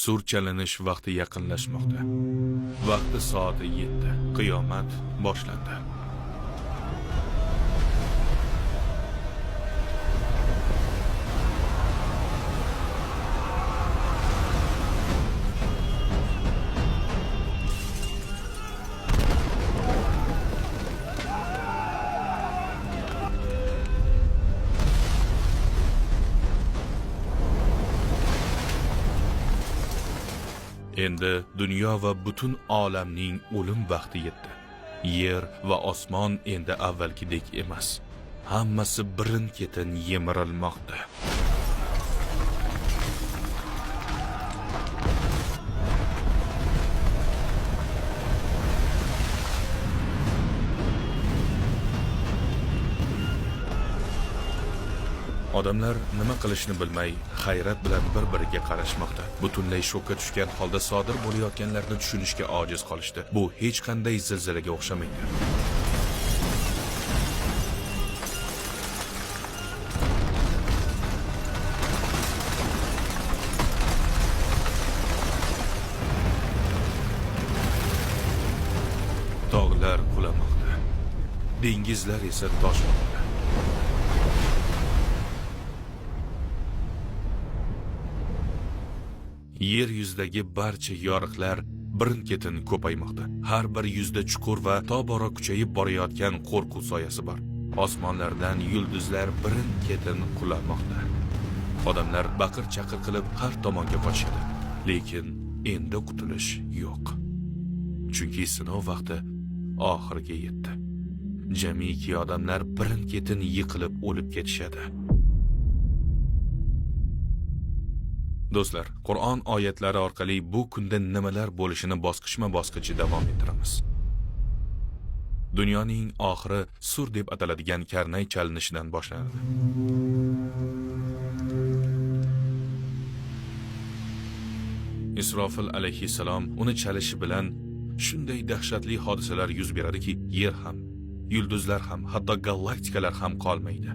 Sur chalinish vaqti yaqinlashmoqda. Vaqti soati yetdi. Qiyomat boshlandi. Endi dunyo va butun olamning o'lim vaqti yetdi. Yer va osmon endi avvalgidek emas. Hammasi birin-ketin yemirilmoqda. Odamlar nima qilishni bilmay, hayrat bilan bir-biriga qarashmoqda. Butunlay shokka tushgan holda sodir bo'layotganlarni tushunishga ojiz qolishdi. Bu hech qanday zilzilaga o'xshamaydi. Tog'lar qulamoqda. Dengizlar esa toshmoqda. Yer yuzidagi barcha yoriqlar birin-ketin ko'paymoqda. Har bir yuzda chuqur va tobora kuchayib borayotgan qo'rquv soyasi bor. Osmonlardan yulduzlar birin-ketin qulamoqda. Odamlar baqir-chaqir qilib har tomonga qochishadi. Lekin endi qutulish yo'q. Chunki sinov vaqti oxiriga yetdi. Jamiki odamlar birin-ketin yiqilib o'lib ketishadi. Do'stlar, Qur'on oyatlari orqali bu kunda nimalar bo'lishini bosqichma-bosqich davom ettiramiz. Dunyoning oxiri sur deb ataladigan karnay chalinishidan boshlanadi. Isrofil alayhissalom uni chalishi bilan shunday dahshatli hodisalar yuz beradiki, yer ham, yulduzlar ham, hatto galaktikalar ham qolmaydi.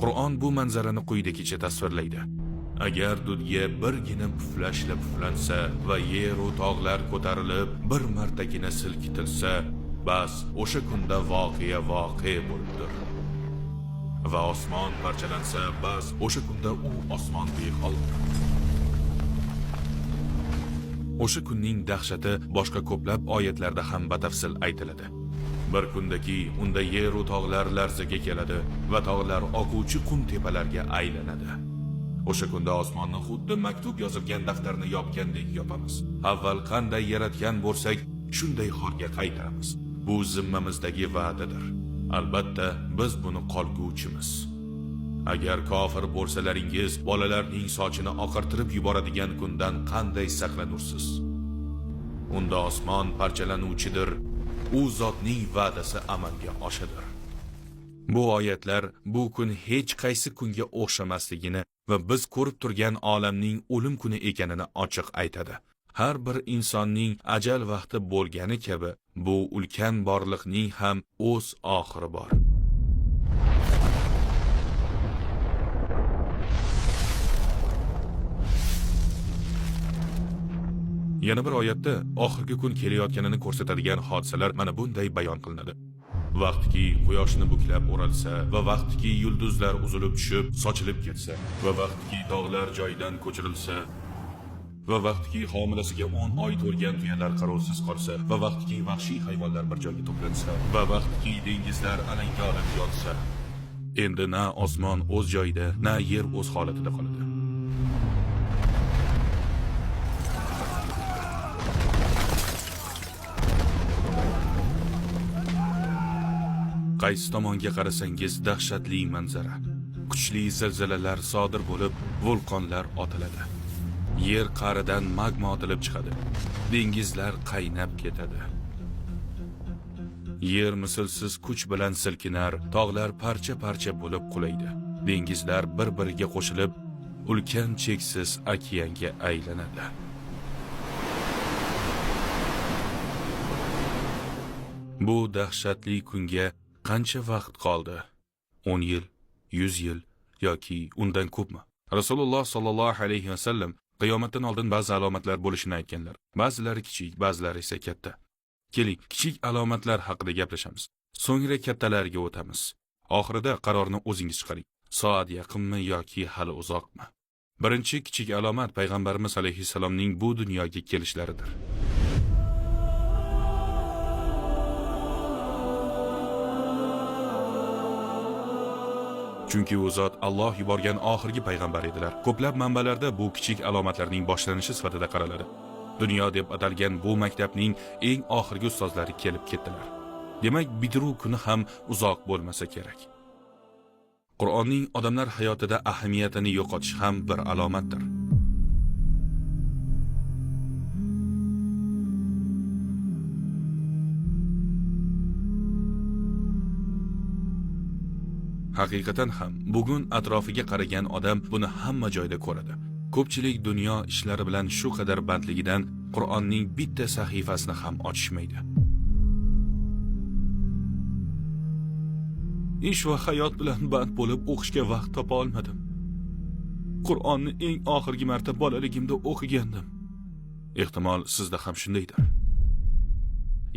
Qur'on bu manzarani quyidagicha tasvirlaydi. Agar dudga birgina puflashla puflansa va yer u tog'lar ko'tarilib bir martagina silkitilsa, bas o'sha kunda voqea voqe bo'libdir. Va osmon parchalansa, bas o'sha kunda u osmon behol. O'sha kunning dahshati boshqa ko'plab oyatlarda ham batafsil aytiladi. Bir kundaki unda yer u tog'lar larzaga keladi va tog'lar oquvchi qum tepalarga aylanadi. O'sha kunda osmonni xuddi maktub yozilgan daftarni yopgandek yopamiz. Avval qanday yaratgan bo'lsak, shunday holga qaytaramiz. Bu zimmamizdagi va'dadir. Albatta, biz buni qolguvchimiz. Agar kofir bo'lsalaringiz, bolalarning sochini oqartirib yuboradigan kundan qanday saqlanursiz? Unda osmon parchalanuvchidir. U zotning va'dasi amalga oshadir. Bu oyatlar bu kun hech qaysi kunga o'xshamasligini va biz ko'rib turgan olamning o'lim kuni ekanini ochiq aytadi. Har bir insonning ajal vaqti bo'lgani kabi, bu ulkan borliqning ham o'z oxiri bor. Yana bir oyatda oxirgi kun kelayotganini ko'rsatadigan hodisalar mana bunday bayon qilinadi. Vaqtiki quyoshni buklab o'ralsa va vaqtiki yulduzlar uzilib tushib sochilib ketsa va vaqtiki tog'lar joyidan ko'chirilsa va vaqtiki homilasiga 10 oy to'lgan tuyalar qarovsiz qolsa va vaqtiki vahshiy hayvonlar bir joyga to'plansa va vaqtiki dengizlar alanga olib yonsa, endi na osmon o'z joyida, na yer o'z holatida qoladi. Qaysi tomonga qarasangiz dahshatli manzara. Kuchli zilzilalar sodir bo'lib, vulqonlar otiladi. Yer qa'ridan magma otilib chiqadi. Dengizlar qaynab ketadi. Yer mislsiz kuch bilan silkinar, tog'lar parcha-parcha bo'lib qulaydi. Dengizlar bir-biriga qo'shilib, ulkan cheksiz okeanga aylanadi. Bu dahshatli kunga qancha vaqt qoldi? 10 yil, 100 yil yoki undan ko'pmi? Rasululloh sallallohu alayhi vasallam qiyomatdan oldin ba'zi alomatlar bo'lishini aytganlar. Ba'zilari kichik, ba'zilari esa katta. Keling, kichik alomatlar haqida gaplashamiz. So'ngra kattalariga o'tamiz. Oxirida qarorni o'zingiz chiqaring. Soat yaqinmi yoki hali uzoqmi? Birinchi kichik alomat payg'ambarimiz alayhissalomning bu dunyoga kelishlaridir. Chunki u zot Alloh yuborgan oxirgi payg'ambar edilar. Ko'plab manbalarda bu kichik alomatlarning boshlanishi sifatida qaraladi. Dunyo deb atalgan bu maktabning eng oxirgi ustozlari kelib ketdilar. Demak, bitiruv kuni ham uzoq bo'lmasa kerak. Qur'onning odamlar hayotida ahamiyatini yo'qotish ham bir alomatdir. Haqiqatan ham bugun atrofiga qaragan odam buni hamma joyda ko'radi. Ko'pchilik dunyo ishlari bilan shu qadar bandligidan Qur'onning bitta sahifasini ham ochishmaydi. Ish va hayot bilan band bo'lib o'qishga vaqt topa olmadim. Qur'onni eng oxirgi marta bolaligimda o'qigandim. Ehtimol sizda ham shundaydir.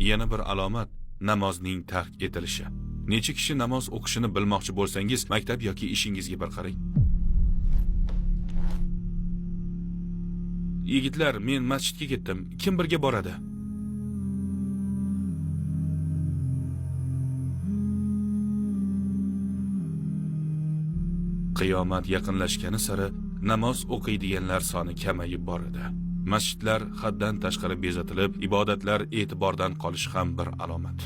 Yana bir alomat namozning tark etilishi. Necha kishi namoz o'qishini bilmoqchi bo'lsangiz, maktab yoki ishingizga bir qarang. Yigitlar, men masjidga ketdim. Kim birga boradi? Qiyomat yaqinlashgani sari namoz o'qiydiganlar soni kamayib boradi. Masjidlar haddan tashqari bezatilib, ibodatlar e'tibordan qolishi ham bir alomat.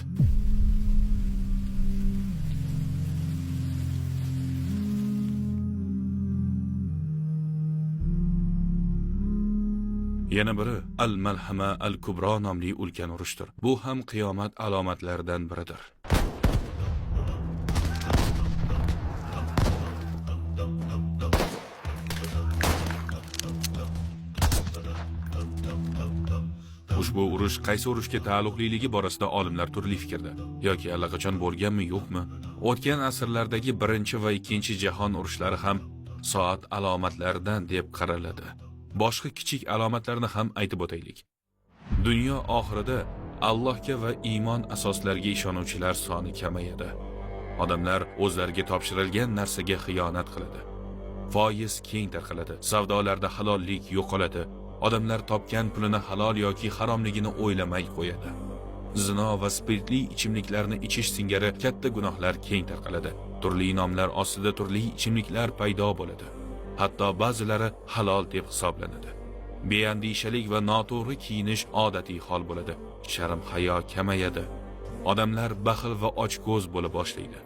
Yana biri Al-Malhama al-Kubro nomli ulkan urushdir. Bu ham qiyomat alomatlaridan biridir. Ushbu urush qaysi urushga taalluqliligi borasida olimlar turli fikrda. Yoki allaqachon bo'lganmi, yo'qmi? O'tgan asrlardagi 1 va 2 jahon urushlari ham soat alomatlaridan deb qaraladi. Boshqa kichik alomatlarni ham aytib o'taylik. Dunyo oxirida Allohga va iymon asoslariga ishonuvchilar soni kamayadi. Odamlar o'zlariga topshirilgan narsaga xiyonat qiladi. Foiz keng tarqaladi. Savdolarda halollik yo'qoladi. Odamlar topgan pulini halol yoki haromligini o'ylamay qo'yadi. Zino va spirtli ichimliklarni ichish singari katta gunohlar keng tarqaladi. Turli nomlar ostida turli ichimliklar paydo bo'ladi. Hatto ba'zilari halol deb hisoblanadi. Beandishalik va noto'g'ri kiyinish odatiy hol bo'ladi. Sharm-hayo kamayadi. Odamlar baxil va ochko'z bo'la boshlaydi.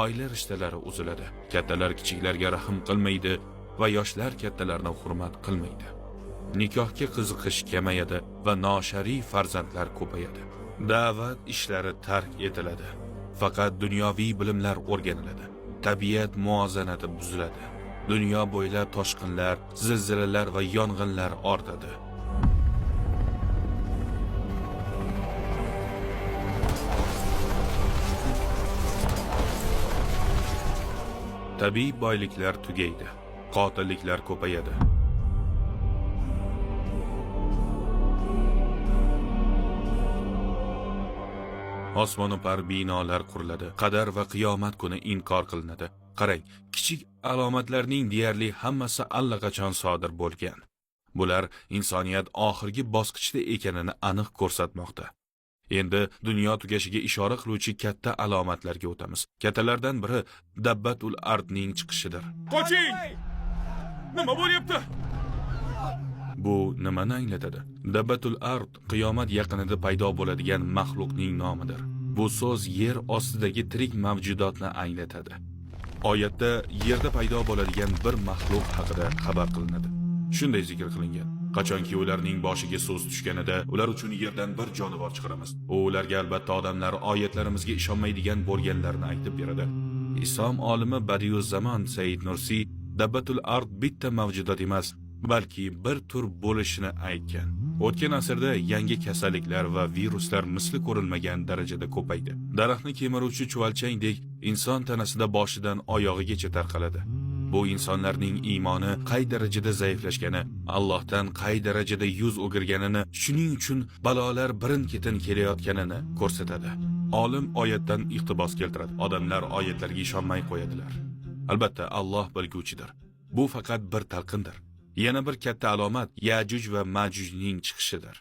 Oila rishtalari uziladi. Kattalar kichiklarga rahm qilmaydi va yoshlar kattalarni hurmat qilmaydi. Nikohga qiziqish kamayadi va noshariy farzandlar ko'payadi. Da'vat ishlari tark etiladi. Faqat dunyoviy bilimlar o'rganiladi. Tabiat muvozanati buziladi. Dunyo bo'ylab toshqinlar, zilzilalar va yong'inlar ortadi. Tabiiy boyliklar tugaydi. Qotilliklar ko'payadi. Osmonopar binolar quriladi. Qadar va qiyomat kuni inkor qilinadi. Qarang, kichik alomatlarning deyarli hammasi allaqachon sodir bo'lgan. Bular insoniyat oxirgi bosqichda ekanini aniq ko'rsatmoqda. Endi dunyo tugashiga ishora qiluvchi katta alomatlarga o'tamiz. Kattalardan biri Dabbatul Ardning chiqishidir. Qoching! Nima bo'lyapti? Bu nimani anglatadi? Dabbatul Ard qiyomat yaqinida paydo bo'ladigan maxluqning nomidir. Bu so'z yer ostidagi tirik mavjudotni anglatadi. Oyatda yerda paydo bo'ladigan bir maxluq haqida xabar qilinadi. Shunday zikr qilingan: qachonki ularning boshiga so'z tushganida ular uchun yerdan bir jonivor chiqaramiz. U ularga albatta odamlar oyatlarimizga ishonmaydigan bo'lganlarini aytib beradi. Islom olimi Badiuzzamon Said Nursiy Dabbatul Ard bitta mavjudot emas, balki bir tur bo'lishini aytgan. O'tgan asrda yangi kasalliklar va viruslar misli ko'rilmagan darajada ko'paydi. Daraxtni kemiruvchi chuvalchangdek inson tanasida boshidan oyog'igacha tarqaladi. Bu insonlarning iymoni qay darajada zaiflashgani, Allohdan qay darajada yuz o'girganini, shuning uchun balolar birin-ketin kelayotganini ko'rsatadi. Olim oyatdan iqtibos keltiradi. Odamlar oyatlarga ishonmay qo'yadilar. Albatta Alloh bilguvchidir. Bu faqat bir talqindir. Yana bir katta alomat Yajuj va Majujning chiqishidir.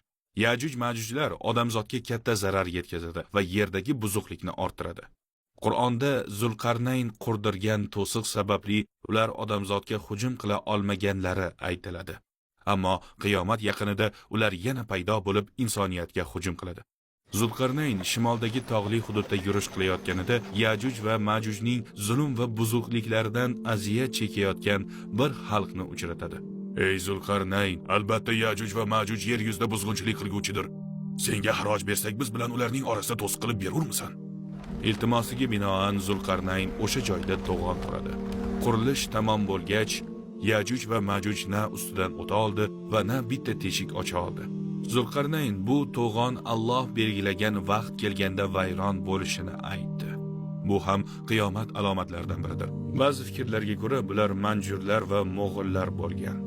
Yajuj Majujlar odamzodga katta zarar yetkazadi va yerdagi buzuqlikni orttiradi. Qur'onda Zulqarnayn qurdirgan to'siq sababli ular odamzodga hujum qila olmaganlari aytiladi. Ammo qiyomat yaqinida ular yana paydo bo'lib insoniyatga hujum qiladi. Zulqarnayn shimoldagi tog'li hududda yurish qilayotganida Yajuj va Majujning zulm va buzuqliklaridan aziyat chekayotgan bir xalqni uchratadi. Ey Zulqarnayn, albatta Yajuj va Majuj yer yuzida buzg'unchilik qilguvchidir. Senga xaroj bersak, biz bilan ularning orasida to'siq qilib berurmisan? Iltimosiga binoan Zulqarnayn o'sha joyda to'g'on quradi. Qurilish tamom bo'lgach, Yajuj va Majuj na ustidan o'ta oldi va na bitta teshik ocha oldi. Zulqarnayn bu to'g'on Alloh belgilagan vaqt kelganda vayron bo'lishini aytdi. Bu ham qiyomat alomatlaridan biridir. Ba'zi fikrlarga ko'ra bular manjurlar va mo'g'ullar bo'lgan.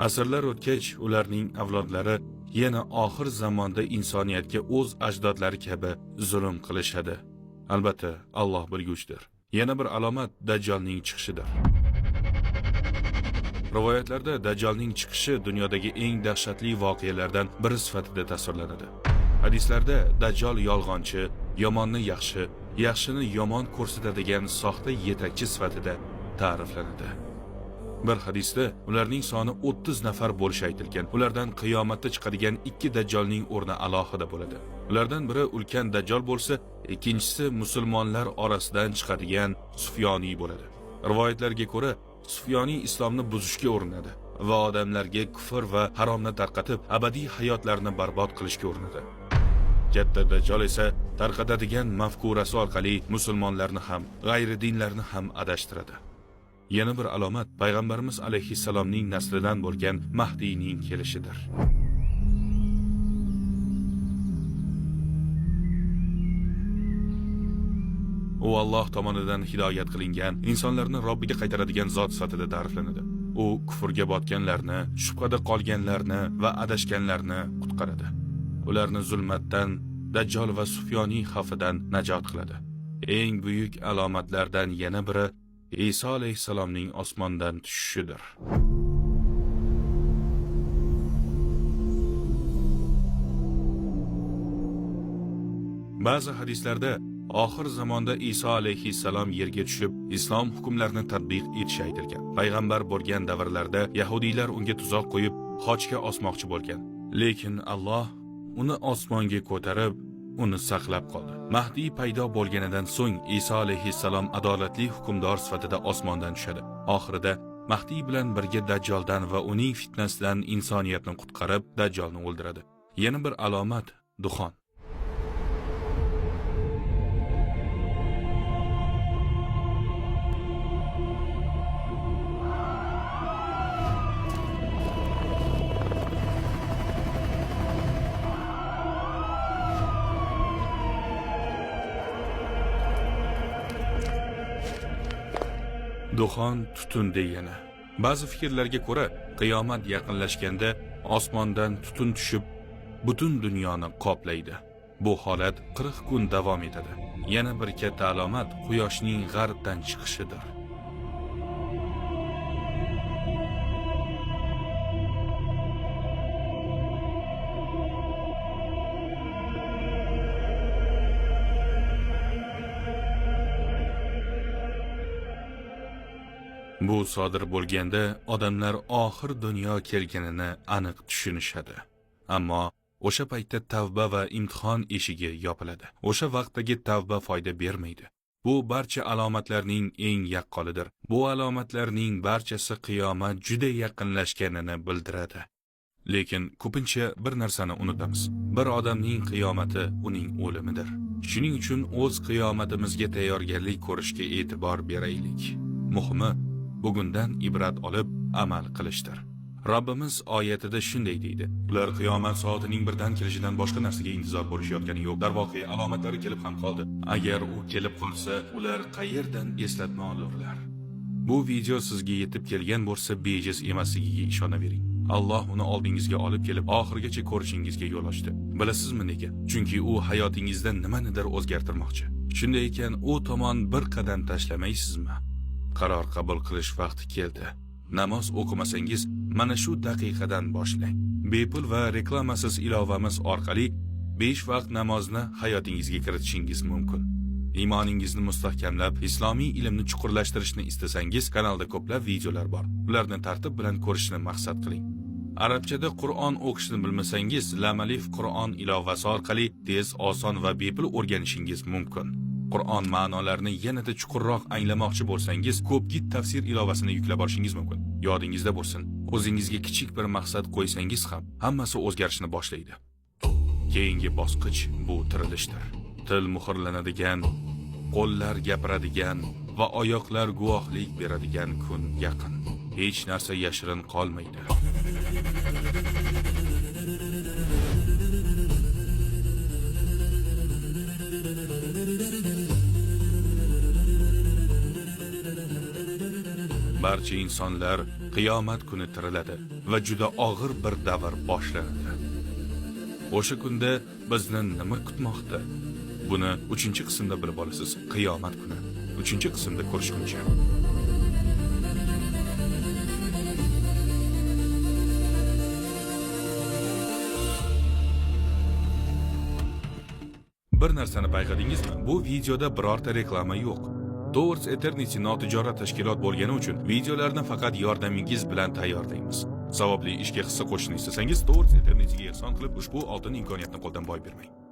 Asrlar o'tgach, ularning avlodlari yana oxir zamonda insoniyatga o'z ajdodlari kabi zulm qilishadi. Albatta, Alloh bilguvchidir. Yana bir alomat Dajjolning chiqishidir. Rivoyatlarda Dajjolning chiqishi dunyodagi eng dahshatli voqealardan biri sifatida tasvirlanadi. Hadislarda Dajjol yolg'onchi, yomonni yaxshi, yaxshini yomon ko'rsatadigan soxta yetakchi sifatida ta'riflanadi. Bir hadisda ularning soni 30 nafar bo'lishi aytilgan. Ulardan qiyomatda chiqadigan 2 dajjolning o'rni alohida bo'ladi. Ulardan biri ulkan dajjol bo'lsa, ikkinchisi musulmonlar orasidan chiqadigan Sufyoniy bo'ladi. Rivoyatlarga ko'ra, Sufyoniy islomni buzishga urinadi va odamlarga kufr va haromni tarqatib, abadiy hayotlarini barbod qilishga urinadi. Katta dajjol esa tarqatadigan mafkurasi orqali musulmonlarni ham, g'ayridinlarni ham adashtiradi. Yana bir alomat payg'ambarimiz alayhissalomning naslidan bo'lgan Mahdiyning kelishidir. U Alloh tomonidan hidoyat qilingan, insonlarni Robbiga qaytaradigan zot sifatida ta'riflanadi. U kufrga botganlarni, shubhada qolganlarni va adashganlarni qutqaradi. Ularni zulmatdan, Dajjol va Sufyoniy xavfidan najot qiladi. Eng buyuk alomatlardan yana biri İso alayhissalomning osmondan tushishidir. Ba'zi hadislarda oxir zamonda İso alayhissalom yerga tushib, islom hukmlarini tatbiq etishi aytilgan. Payg'ambar bo'lgan davrlarda yahudiylar unga tuzoq qo'yib, xochga osmoqchi bo'lgan. Lekin Alloh uni osmonga ko'tarib, uni saqlab qoldi. Mahdiy paydo bo'lganidan so'ng İso alayhissalom adolatli hukmdor sifatida osmondan tushadi. Oxirida Mahdiy bilan birga Dajjoldan va uning fitnasidan insoniyatni qutqarib, Dajjolni o'ldiradi. Yana bir alomat duxon. Duxon tutun degani. Ba'zi fikrlarga ko'ra, qiyomat yaqinlashganda osmondan tutun tushib, butun dunyoni qoplaydi. Bu holat 40 kun davom etadi. Yana bir katta alomat quyoshning g'arbdan chiqishidir. Bu sodir bo'lganda odamlar oxir dunyo kelganini aniq tushunishadi. Ammo o'sha paytda tavba va imtihon eshigi yopiladi. O'sha vaqtdagi tavba foyda bermaydi. Bu barcha alomatlarning eng yaqqolidir. Bu alomatlarning barchasi qiyomat juda yaqinlashganini bildiradi. Lekin ko'pincha bir narsani unutamiz. Bir odamning qiyomati uning o'limidir. Shuning uchun o'z qiyomatimizga tayyorgarlik ko'rishga e'tibor beraylik. Muhimi, bugundan ibrat olib amal qilishdir. Robbimiz oyatida shunday deydi: Ular qiyomat soatining birdan kelishidan boshqa narsaga intizor bo'lishayotgani yo'q. Darvoqe, alomatlari kelib ham qoldi. Agar u kelib qolsa, ular qayerdan eslatma olurlar? Bu video sizga yetib kelgan bo'lsa, bejiz emasligiga ishonavering. Alloh uni oldingizga olib kelib, oxirigacha ko'rishingizga yo'l ochdi. Bilasizmi nega? Chunki u hayotingizda nimanidir o'zgartirmoqchi. Shunday ekan, u tomon bir qadam tashlamaysizmi? Qaror qabul qilish vaqti keldi. Namoz o'qimasangiz, mana shu daqiqadan boshlang. Bepul va reklamasiz ilovamiz orqali 5 vaqt namozni hayotingizga kiritishingiz mumkin. Iymoningizni mustahkamlab, islomiy ilmni chuqurlashtirishni istasangiz, kanalda ko'plab videolar bor. Ularni tartib bilan ko'rishni maqsad qiling. Arabchada Qur'on o'qishni bilmasangiz, Lamalif Qur'on ilovasi orqali tez, oson va bepul o'rganishingiz mumkin. Qur'on ma'nolarini yanada chuqurroq anglamoqchi bo'lsangiz, Ko'pgit tafsir ilovasini yuklab olishingiz mumkin. Yodingizda bo'lsin, o'zingizga kichik bir maqsad qo'ysangiz ham hammasi o'zgarishni boshlaydi. Keyingi bosqich bu tirilishdir. Til muhrlanadigan, qo'llar gapiradigan va oyoqlar guvohlik beradigan kun yaqin. Hech narsa yashirin qolmaydi. Barcha insonlar qiyomat kuni tiriladi va juda og'ir bir davr boshlanadi. O'sha kunda bizni nima kutmoqda? Buni 3-qismda bilib olasiz. Qiyomat kuni. 3-qismda ko'rishguncha. Bir narsani payqadingizmi? Bu videoda birorta reklama yo'q. Towards Eternity notijorat tashkilot bo'lgani uchun videolarni faqat yordamingiz bilan tayyorlaymiz. Savobli ishga hissa qo'shishni istasangiz, Towards Eternityga ehson qilib, ushbu oltin imkoniyatni qo'ldan boy bermang.